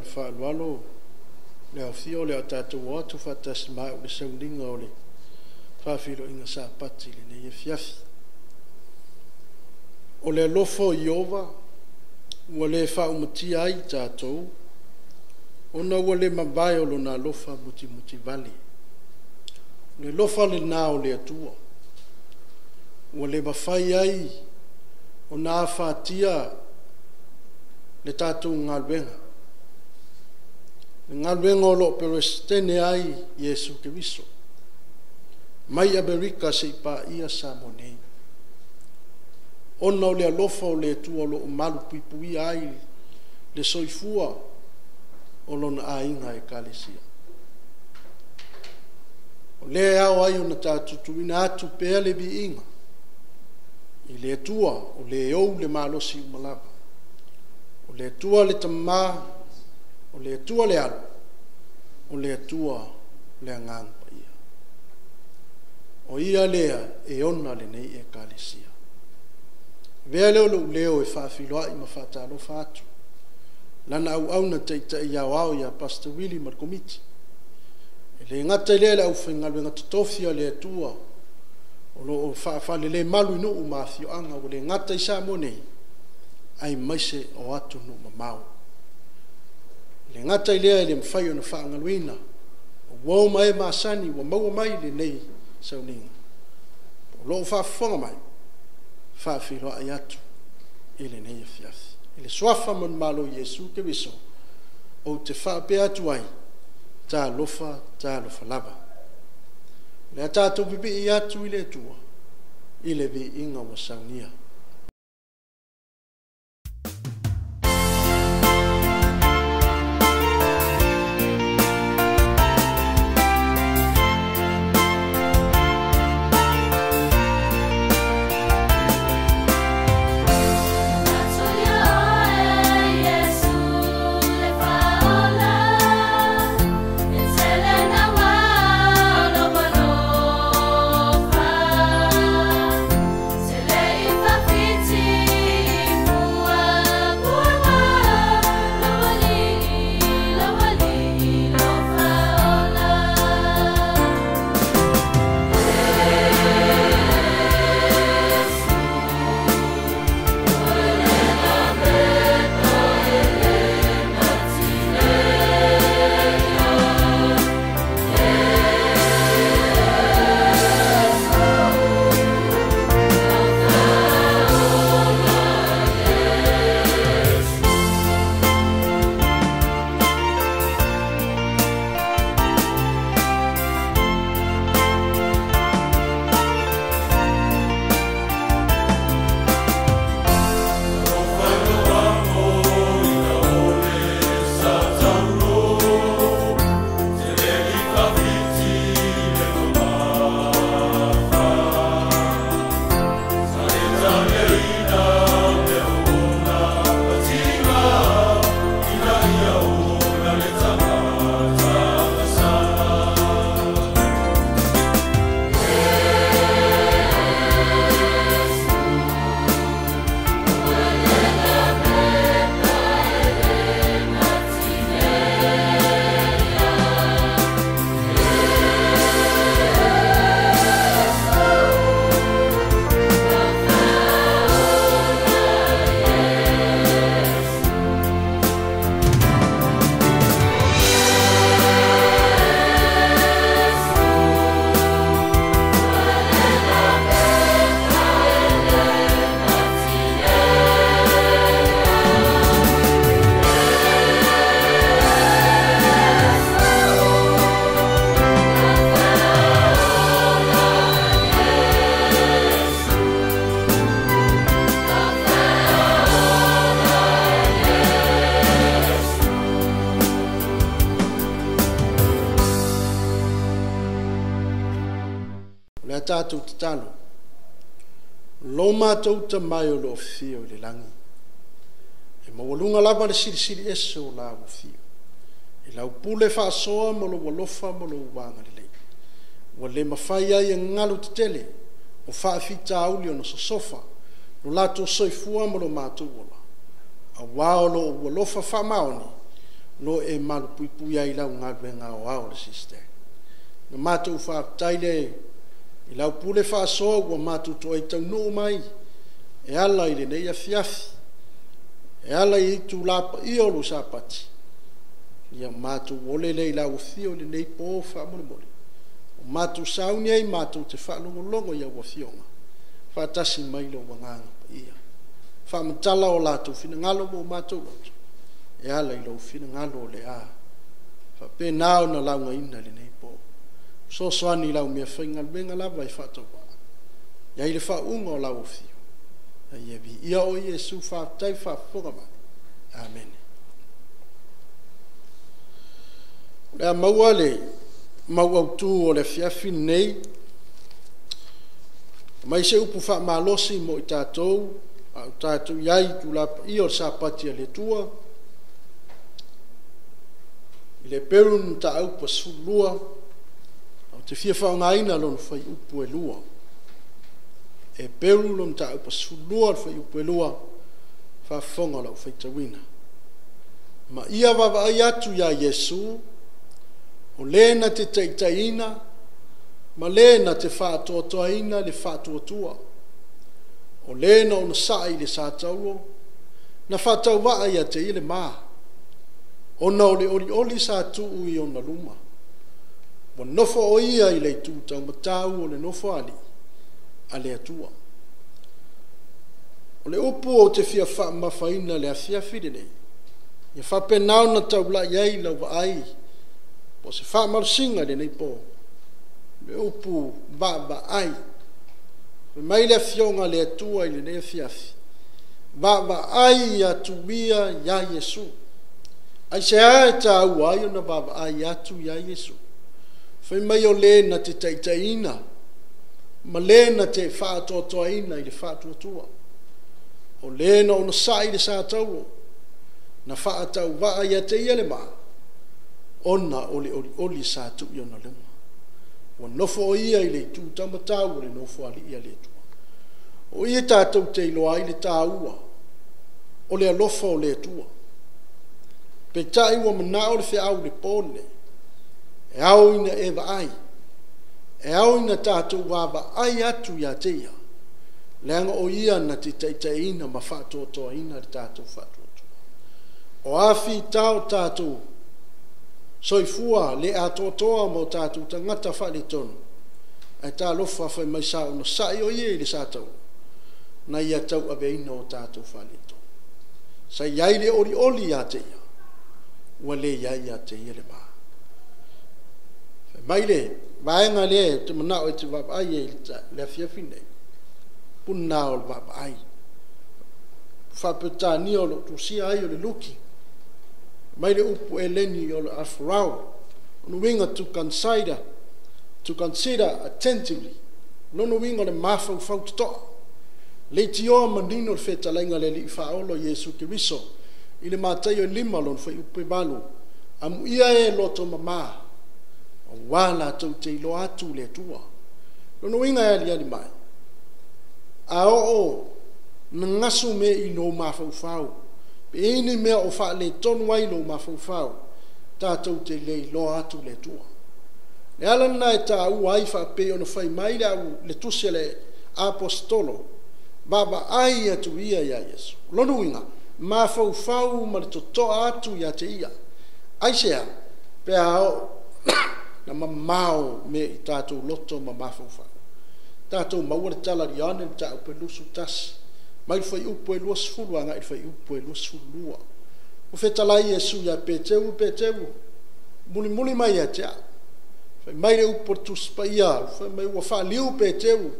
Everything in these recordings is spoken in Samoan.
faaaloalo le aofia o le a tatou o atu faatasi ma au i le sauniga o le faafeiloaiga Sapati i lenei afiafi. O le alofa o Ieova ua le faaumatia ai i tatou, ona ua le mavae o Lona alofa mutimutivale. O le alofa lena o le Atua, ua le mafai ai ona afatia le tatou galuega, le galuega o lo o Peresetene ai Iesu Keriso mai Amerika seia paia Samoa nei, ona o le alofa o le Atua o lo o malupuipuia ai le soifua o lona aiga Ekalesia. O lea e ao ai ona tatou tuuina atu pea le viiga i le Atua o le ou le malosi uma lava. O le Atua le Tama, o le Atua le Alo, o le Atua le Agaga Paia. O Ia lea e ona lenei Ekalesia. Avea lea o lou leo e faafeiloai ma faatalofa atu i Lana auauna Taitai Aoao ia Pastor Willie ma le Komiti. E le gata i lea i le aufaigaluega totofi a le Atua o lo o faafalelemalu i nuu ma afioaga, ua le gata i Samoa nei, aemaise o atunuu mamao. E le gata i lea e le mafai ona faagaloina o uo ma e masani ua maua mai lenei sauniga, o lo o faafofoga mai, e faafeiloai atu i lenei afiafi. I le Suafa manumalo o Iesu Keriso, ou te faapea atu ai, talofa, talofa lava. O le a tatou pipii atu i le Atua i le viiga ua saunia. O le a tatou tatalo, lo matou Tama e o lo o afio i le lagi, e maualuga lava le silisili ese o lau afio, i lau pule faasoa ma lou alofa ma lou agalelei, ua le mafai ai e galu tetele o faafitauli ona sosofa lo latou soifua ma lo matou ola, aua o lou alofa faamaoni Lo e malu puipui ai lau galuega aoao o le SYSTAC. Na matou faafetai lea i lau pule faasoa ua matou toe taunuu mai e ala i lenei afiafi, e ala i itula paia o lou Sapati, ia matou ole lea i lau afio i lenei po faamolemole. O matou sauni ai matou te faalogologo i au afioga, faatasi mai lou Agaga Paia. Faamatala o latou finagalo ma o matou loto, e ala i lou finagalo o le a faapena ona laugaina i lenei po. Fesoasoani i lau meafaigaluega lava e faatauvaa, i ai le faauuga o lau afio, a ia viia oe Iesu, faafetai faafofoga mai. Amene. O le a maua le mau autu o le afiafi lenei, mai se upu faamalosi mo i tatou, a o tatou i ai i itula paia o le Sapati a le Atua, i le Heperu Mataupu 12, ou te fia faaaogaina lona fuaiupu e 2. Heperu lona mataupu 12, le fuaiupu e 2, faafofoga lau faitauina. Ma ia vaavaai atu ia Iesu, o le na te taitaiina ma le na te faatoatoaina le faatuatua, o le na onosai i le satauro, na faatauvaa ia te ia le ma, ona o le olioli sa tuu i ona luma. Ua nofo o ia i le itu taumatau o le Nofoalii a le Atua. O le upu ou te fia faamamafaina i le afiafi lenei, ia faapena ona taulai ai lau vaai, po o se faamalosiga i lenei po, le upu vaavaai. Fai mai le Afioga a le Atua i lenei afiafi, vaavaai atu ia ia Iesu. Aisea e taua ai ona vaavaai atu ia Iesu? Fai mai o le na te taitaiina ma le na te faatoatoaina i le faatuatua. O le na onosai i le satauro, na faatauvaa ia te ia le ma, ona o le olioli sa tuu i ona luma. Ua nofo o ia i le itu taumatau o le Nofoalii a le Atua. O i tatou te iloa ai le taua o le alofa o le Atua. Peitai ua manao le feau i le po lenei, e ao ina e vaai, e ao ina tatou vaavaai atu ia te ia, leaga o ia na te taitaiina ma faatoatoaina le tatou faatuatua. O a fita o tatou soifua le atoatoa ma o tatou tagata faaletonu, ae talofa fai mai sa onosai o ia i le satauro, na ia tauaveina o tatou faaletonu. Sa i ai le olioli ia te ia, ua le i ai ia te ia le ma. Fai mai le vaega lea ou te manao e te vaavaai ai i le afiafi nei, puna o le vaavaai. Faa-Peretania o lo o tusia ai o le Luki, mai le upu eleni o le afarao, o le uiga to consider, to consider attentively, lona uiga o le mafaufau totoa. Leitioa manino le fetalaiga a le Alii Faaola o Iesu Keriso i le Mataio 5 lona fuaiupu e 8, amuia e loto mama, aua latou te iloa atu le Atua. Lona uiga e aliali mai, a oo na gasu mea i lou mafaufau, pe i ni mea o faaletonu ai lou mafaufau, tatou te le iloa atu le Atua. Le ala lena e taua ai faapei ona fai mai le tusi a le Aposetolo, vaavaai atu ia ia Iesu. Lona uiga, mafaufau ma le totoa atu ia te ia. Aisea? Pe a oo na mamao mea i tatou loto ma mafaufau. Tatou maua le tala a Ioane le mataupu e 21, mai le fuaiupu e 20 agai i le fuaiupu e 22. Ua fetalai Iesu ia Peteru, Peteru, mulimuli mai ia te au. Fai mai le upu o le Tusi Paia, fai mai ua faaliu Peteru,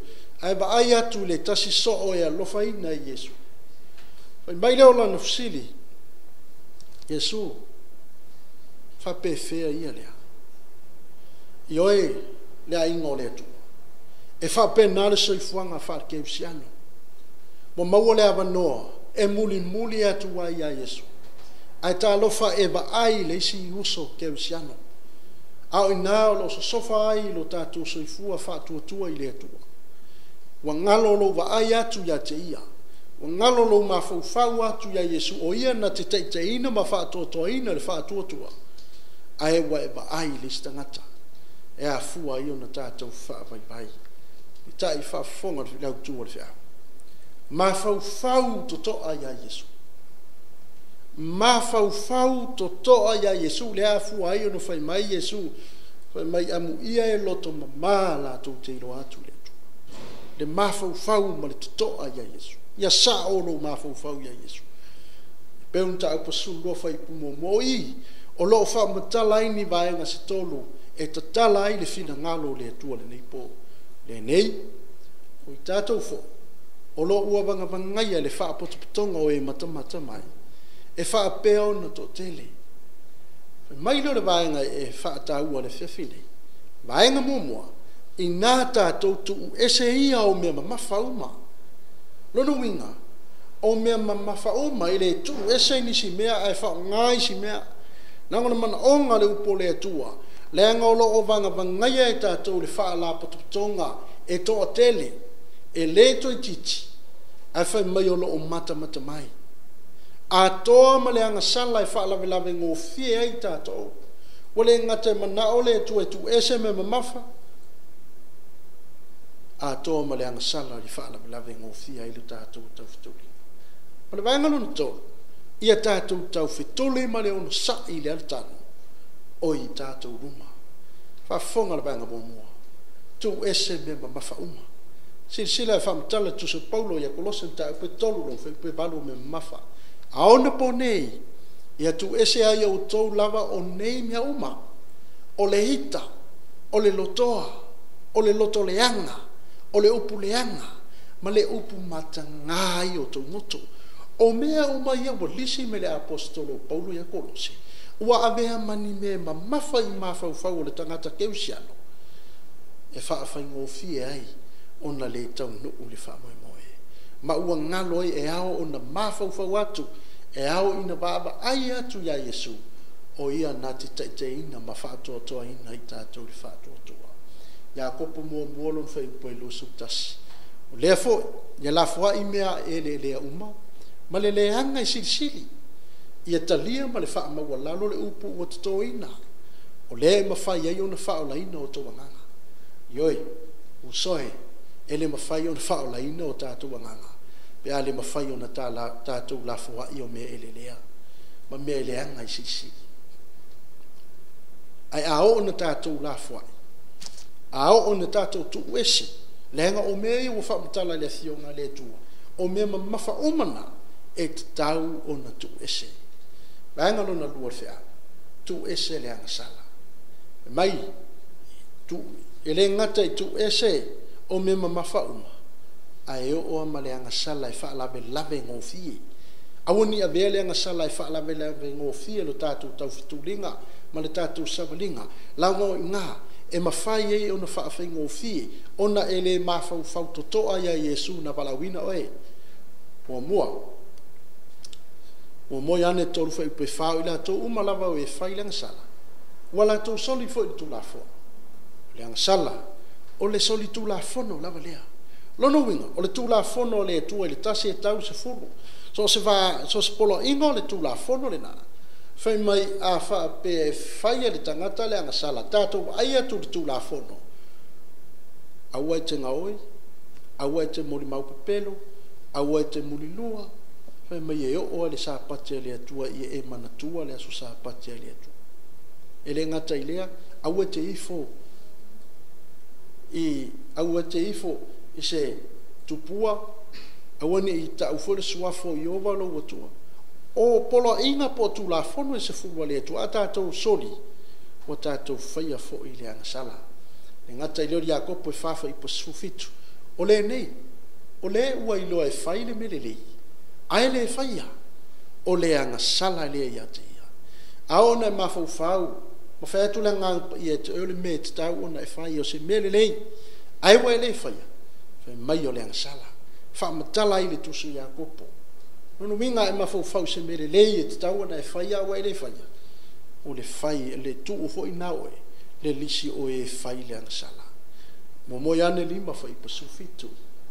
ae vaai atu i le tasi soo e alofaina e Iesu. Fai mai lea o lana fesili, Iesu, faapefea ia lea? Ioe, le aiga o le Atua. E faapena le soifuaga faakerisiano. Ua maua le avanoa e mulimuli atu ai ia Iesu. Ae talofa e vaai le isi uso kerisiano. A o ina o lo o sosofa ai lo tatou soifua faatuatua i le Atua. Ua galo lou vaai atu ia te ia. Ua galo lou mafaufau atu ia Iesu o ia na te taitaiina ma faatoatoaina le faatuatua, ae ua e vaai i le isi tagata e afua ai ona tatou faavaivai. I tai faafofoga le autu o le feau. Mafaufau totoa ia Iesu. Mafaufau totoa ia Iesu, le afua ai ona fai mai Iesu, fai mai amuia e loto mamā latou te iloa atu le Atua. Le mafaufau ma le totoa ia Iesu. Ia sao lou mafaufau ia Iesu. Pei ona mataupu 12 fuaiupu 1. O i, o lo o faamatala ai ni vaega se tolu e tatala ai le finagalo o le Atua lenei po. Lenei, o i tatou foi, o lo o ua vagavagaia le faapotopotoga o e matamata mai, e faapea ona toatele. Fai mai lea o le vaega e faataua i le afiafi nei. Vaega muamua, ina tatou tuu ese ia o mea mamafa uma. Lona uiga, o mea mamafa uma, e le tuu ese nisi mea ae faaaoga isi mea. Leaga o le manaoga o le upu o le Atua, leaga o lo o vagavagaia e tatou le faalapotopotoga e toatele, e le toeitiiti, ae fai mai o lo o matamata mai. Atoa ma le agasala e faalavelave gofie ai tatou. Ua le gata e manao le Atua e tuu ese mea mamafa, atoa ma le agasala i faalavelave gofie ai le tatou taufetuli. O le vaega lona tolu, ia tatou taufetuli ma le onosai i le alatano o i tatou luma. Faafofoga le vaega muamua, tuu ese mea mamafa uma. Silasila e faamatala tusa Paulo ia Kolose mataupu e 3 lona fuaiupu e 8 o mea mamafa. A ona po nei, ia tuu ese ai outou lava o nei mea uma, o le ita, o le lotoa, o le lotoleaga, o le upu leaga, ma le upu matagā ai o outou goto. O mea uma ia ua lisi mai le aposetolo o Paulo ia Kolose, ua avea ma ni mea mamafa i mafaufau o le tagata kerisiano, e faafaigofie ai ona le taunuu le faamoemoe. Ma ua galo ai e ao ona mafaufau atu, e ao ina vaavaai atu ia Iesu, o ia na te taitaiina ma faatoatoaina i tatou le faatuatua. Iakopo muamua lona fuaiupu e 21. O lea foi, ia lafoai mea eleelea uma, ma le leaga e silisili, ia talia ma le faamaualalo le upu ua totoina, o lea e mafai ai ona faaolaina outou agaga. Ioe, usoe, e le mafai ona faaolaina o tatou agaga, pe a le mafai ona tatou lafoai o mea eleelea, ma mea leaga i silisili. Ae a oo ona tatou lafoai, a oo ona tatou tuu ese, leaga o mea ia ua faamatala i le afioga a le Atua, o mea mamafa uma na, e tatau ona tuu ese. Vaega lona lua o le feau, tuu ese le agasala. Mai, e le gata i tuu ese o mea mamafa uma, ae oo ma le agasala e faalavelave gofie. Aua ni avea le agasala e faalavelave gofie lo tatou taufetuliga ma le tatou savaliga. Lauga o iga, e mafai ai ona faafaigofie, ona e le mafaufau totoa ia Iesu na valaauina oe. Muamua, muamua Ioane 3 fuaiupu e 4, o i latou uma lava o e fai le agasala, ua latou soli foi le Tulafono. O le agasala, o le soli Tulafono lava lea. Lona uiga, o le Tulafono o le Atua i le 1 e tau 10. So se poloaiga o le Tulafono lena, fai mai a faapea e fai e le tagata le agasala, tatou vaai atu i le Tulafono, aua e te gaoi, aua e te molimau pepelo, aua e te mulilua, fai mai e oo a le sapati a le Atua ia e manatua le aso sapati a le Atua. E le gata i lea, aua te ifo i, aua te ifo i se tupua, aua ni i tau foi le suafo i Ieova lou Atua. O poloaiga po o Tulafono e 10 a le Atua, a tatou soli, ua tatou faia foi le agasala. E gata i lea o le Iakopo e 4 fuaiupu 17. O lenei, o le ua iloa e fai le mea lelei, ae le faia, o le agasala lea ia te ia. A ona e mafaufau, ma fai atu le agaga paia e te oe o le mea e tatau ona e fai, o se mea lelei, ae ua e le faia, fai mai o le agasala. Faamatala ai le tusi Iakopo. Lona uiga e mafaufau se mea lelei e tatau ona e faia, ae ua e le faia, o le fai, le tuu foi na oe, le lisi o e fai le agasala. Muamua Ioane 5 fuaiupu 17.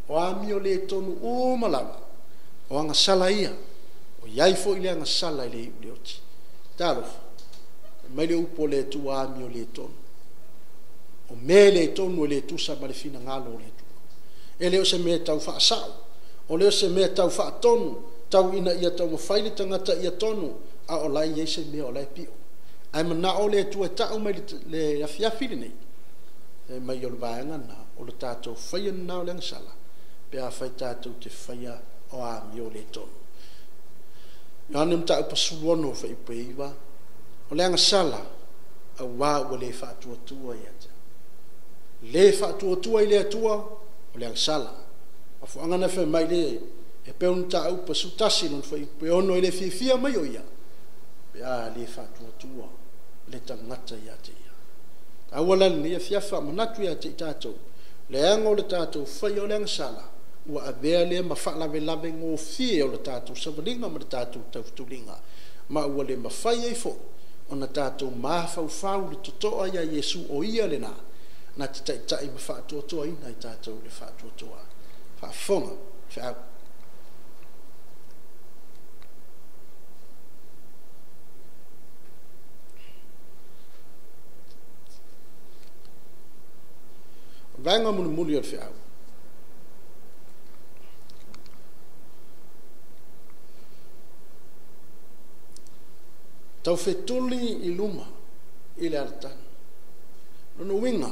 O amio le tonu uma lava, O agasala ia, o i ai foi le agasala e le iu le oti. Talofa, mai le upu o le Atua amio le tonu. O mea le tonu e le tusa ma le finagalo o le Atua. E le o se mea tau faasao, o le o se mea tau faatonu, tau ina ia taumafai le tagata ia tonu, a o la e i ai se mea o la e pio. Ae manao le Atua e tau mai le afiafi lenei, e mai o le vaega lena, o le tatou faia lena o le agasala, pe afai tatou te faia o amio le tonu. Ioane Mataupu 16 fuaiupu e 9, o le agasala, auā ua le faatuatua ia te Au. Le faatuatua i le Atua, o le agasala. Mafuaaga na fai mai le Hepeu Mataupu 11 lona fuaiupu e 6, e le fiafia mai o ia, pe a le faatuatua le tagata ia te ia. Taua la lenei afiafi faamanatu ia te i tatou, leaga o le tatou faia o le agasala, ua avea lea ma faalavelave gofie o le tatou savaliga ma le tatou taufutuliga, ma ua le mafai ai foi ona tatou mafaufau le totoa ia Iesu o ia lena, na te taitai ma faatuatuaina i tatou le faatuatua. Faafofoga, feau. O le vaega mulimuli o le feau. Taufetuli i luma i le alatanu. Lona uiga,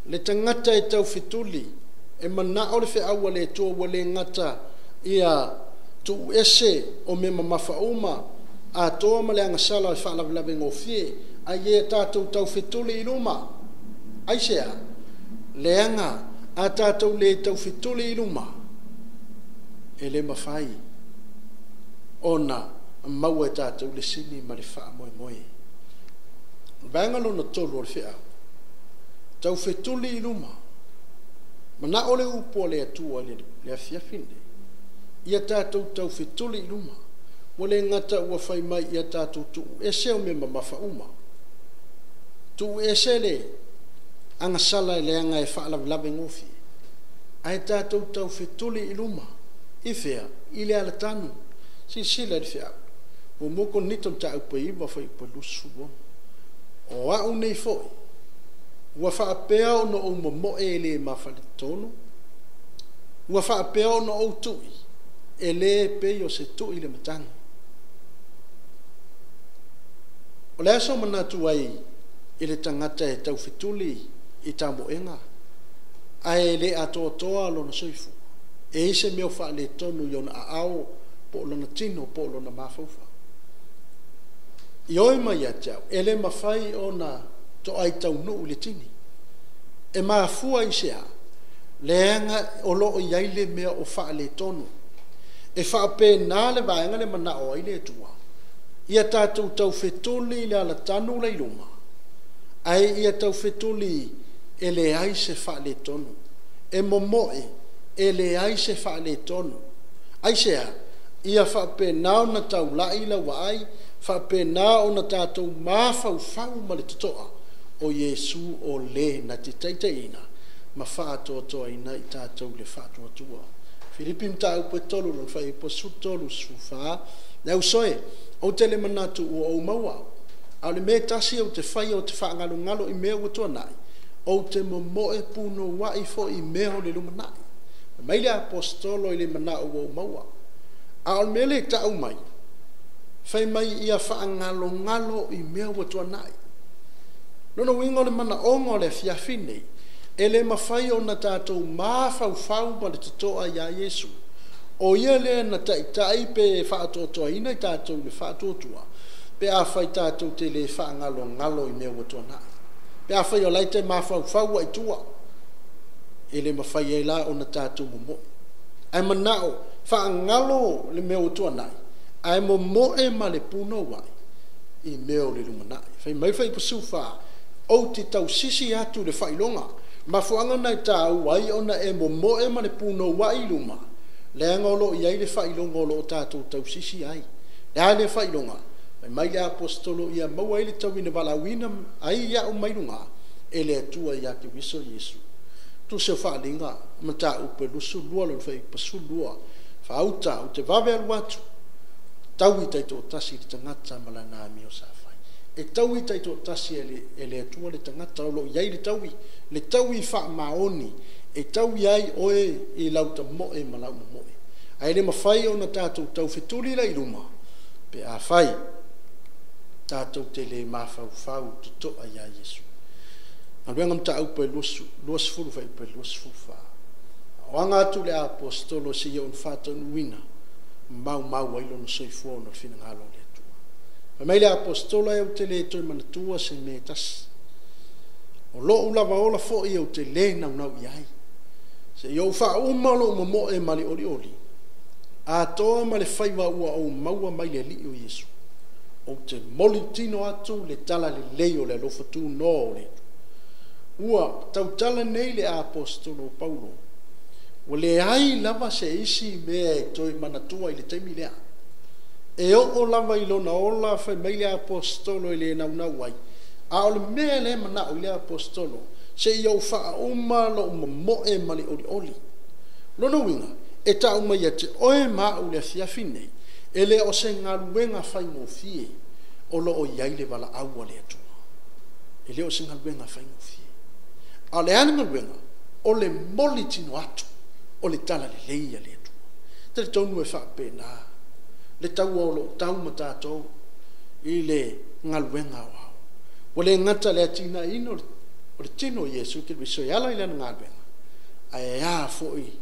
le tagata e taufetuli, e manao le feau a le Atua ua le gata ia tuuese o mea mamafa uma, atoa ma le agasala o le faalavelave gofie, a ia tatou taufetuli i luma. Aisea? Leaga a tatou le taufetuli i luma, e le mafai ona maua e tatou le sini ma le faamoemoe. O le vaega lona 3 o le feau, taufetuli i luma. Manao le upu a le Atua i le afiafi lenei, ia tatou taufetuli i luma. Ua le gata ua fai mai ia tatou tuuese o mea mamafa uma, tuuese le agasala leaga e faalavelave gofie, ae tatou taufetuli i luma. I fea? I le alatanu. Silasila i le feau. 1 Korinito Mataupu e 9 fuaiupu e 26. O au nei foi, ua faapea ona ou momoe e le mafaletonu, ua faapea ona ou tui, e le pei o se tui le matagi. O le aso manatu ai i le tagata e taufetuli i tamoega, ae le atoatoa lona soifua, e i se mea o faaletonu i ona aao, po o lona tino, po o lona mafaufau. I oi mai ia te au, e le mafai ona toai taunuu i le tini. E mafua i se a? Leaga o loo i ai le mea o faaletonu. E faapena le vaega le manao ai le Atua, ia tatou taufetuli i le alatanu la i luma, ae ia taufetuli e leai se faaletonu. E momoe, e leai se faaletonu. Aisea? Ia faapena ona taulai lau vaai, faapena ona tatou mafaufau ma le totoa o Iesu o le na te taitaiina ma faatoatoaina i tatou le faatuatua. Filipi Mataupu e 3 lona fuaiupu 13 14, le ausoe, ou te le manatu ua ou maua, a o le mea e tasi ou te faia, ou te faagalogalo i mea ua tuanai, ou te momoe punouai foi i mea o le lumanai. Mai le apostolo i le manao ua ou maua. A o le mea le tau mai, fai mai ia faagalogalo i mea ua tuanai. Lona uiga o le manaoga o le afiafi nei, e le mafai ona tatou mafaufau ma le totoa ia Iesu. O ia lea na taitai pe faatoatoaina i tatou le faatuatua, pe afai tatou te le faagalogalo i mea ua tuanai. Pe afai o la e te mafaufau ai tua, e le mafai ai la ona tatou momoe. Ae manao, faagalo le mea ua tuanai, ae momoe ma le punouai i mea o le lumanai. Fai mai fai pusufa, ou te tausisi atu le faailoga. Mafuaaga na e tāua ai ona e momoe ma le punouai i luma, leaga o loo i ai le faailoga o loo tatou tausisi ai. Le a le faailoga? Fai mai le apostolo ia maua ai le tauina valaauina ai ia'u mai luga e le Atua ia te Keriso Iesu. Tusi o Faaaliga mataupu e 22 lona fuaiupu 12. Faauta ou te vave alu atu, taui taitoatasi i le tagata ma lana amio sa fai. E taui taitoatasi e le Atua le tagata o lo o i ai le taui faamaoni, e taui ai oe i lau tamoe ma lau momoe. Ae le mafai ona tatou taufetuli lea i luma, pe afai tatou te le mafaufau totoa ia Iesu. Galuega Mataupu e 20-24. O aga atu le aposetolo seia ona faataunuuina, maumau ai lona soifua ona o le finagalo o le Atua. Fai mai le aposetolo ou te le toe manatua se mea e tasi. O lou lava ola foi ou te le naunau i ai. Seia ou faauma lou momoe ma le olioli, atoa ma le faiva ua ou maua mai le Alii o Iesu. Ou te moli tino atu le tala lelei o le alofa tunoa o le Atua. Ua tautala nei le aposetolo o Paulo, ua leai lava se isi mea e toe manatua i le taimi lea. E oo lava i lona ola fai mai le aposetolo e le naunau ai. A o le mea lea manao i le aposetolo, seia ou faauma lou momoe ma le olioli. Lona uiga, e tau mai ia te oe ma au i le afiafi nei, e le o se galuega faigofie o lo o i ai le valaau a le Atua. E le o se galuega faigofie. A o le a le galuega? O le moli tino atu o le tala lelei a le Atua. Talitonu e faapena le taua o lo o tau ma tatou i le galuega aoao. Ua le gata le atinaeina o le tino o Iesu Keriso e ala i lana galuega, ae a foi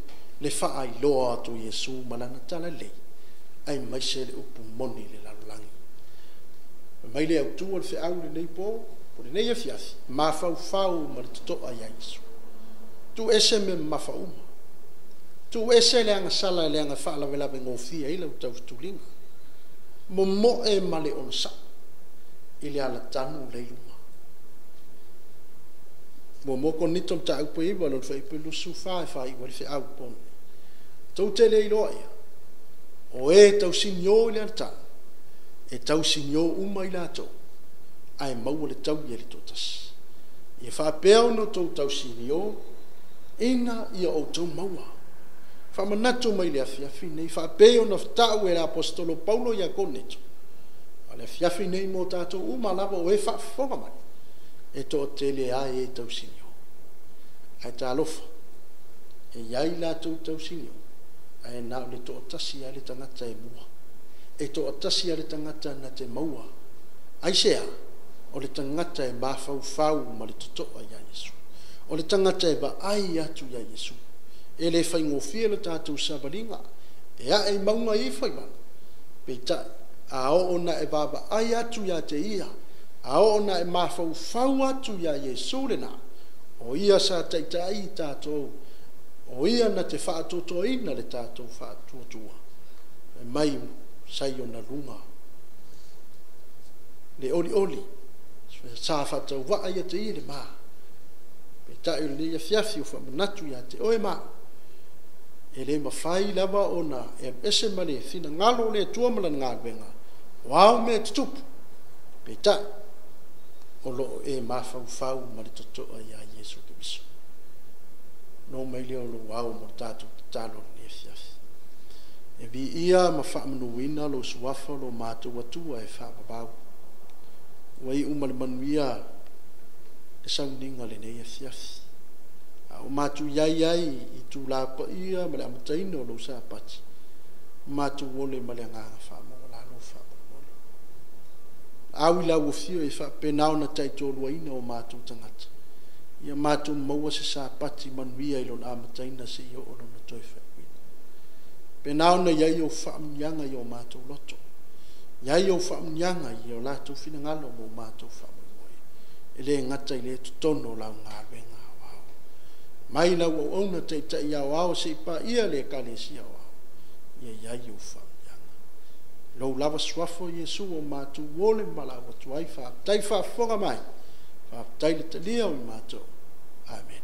le faailoa atu o Iesu ma lana tala lelei, aemaise le upu moni i le lalolagi. Mai le autu o le feau lenei po, o lenei afiafi, mafaufau ma le totoa ia Iesu. Tu ese me mamafa uma. Tu ese le agasala le aga faalavelave gofie ai lau taufetuliga. Momoe ma le onosai i le alatanu le iluma. Mo Korinito mataupu e 9 lona fuaiupu e 24 e faaiu ai le feau pone. Tou te le iloa ia, o e tausinio i le alatanu, e tausinio uma i latou, ae maua le taui e le toatasi. Ia faapea ona tou tausinio, ina ia outou maua. Faamanatu mai le afiafi nei, faapea ona tau e le aposetolo Paulo ia Korinito, o le afiafi nei mo tatou uma lava o e faafofoga mai, e toatele ai e tausinio. Ae talofa, e iai latou tausinio, ae na o le toatasi lava le tagata e mua. E toatasi lava le tagata na te maua. Aisea, o le tagata e mafaufau ma le totoa ia Iesu. O le tagata e vaai atu ia Iesu. E le faigofie le tatou savaliga, e ae i mauga ifo i lalo. Peitai, a oo na e vaavaai atu ia te ia, a oo na e mafaufau atu ia Iesu lena, o ia sa taitai i tatou, o ia na te faatotoaina le tatou faatuatua. E mai sai ona luga. Le olioli, sa faatauvaa ia te ia le ma. Peitai o lenei afiafi o faamanatu ia te oe ma. E le mafai lava ona e ese ma le finagalo o le Atua ma lana galuega, o ao mea tutupu. Peitai, o loo e mafaufau ma le totoa ia Iesu Keriso. No mai lea o lou ao mo le tatou tatalo lenei afiafi. E viia ma faamanuina lou suafa o lo matou Atua e faavavau. Ua iu ma le manuia le sauniga lenei afiafi. A o matou iai ai i tula paia ma le amataina o lou sapati, matou ole ma le agaga faamaualalo faamolemole. Au i lau afio e faapena ona taitoluaina o matou tagata. Ia matou maua se sapati manuia i lona amataina seia oo lona toe faaiuina. Pena ona iai o faamuniaga i o matou loto. Iai o faamuniaga i o latou finagalo mo matou faamoemoe. E le gata i le totonu o lau galuega aoao. Mai lau auauna taitai aoao se i paia le ekalesia aoao. Ia iai o faamuniaga. Lou lava suafa o Iesu o matou ole ma lau atu ai faafetai faafofoga mai. Faafetai le talia o i matou. Amen.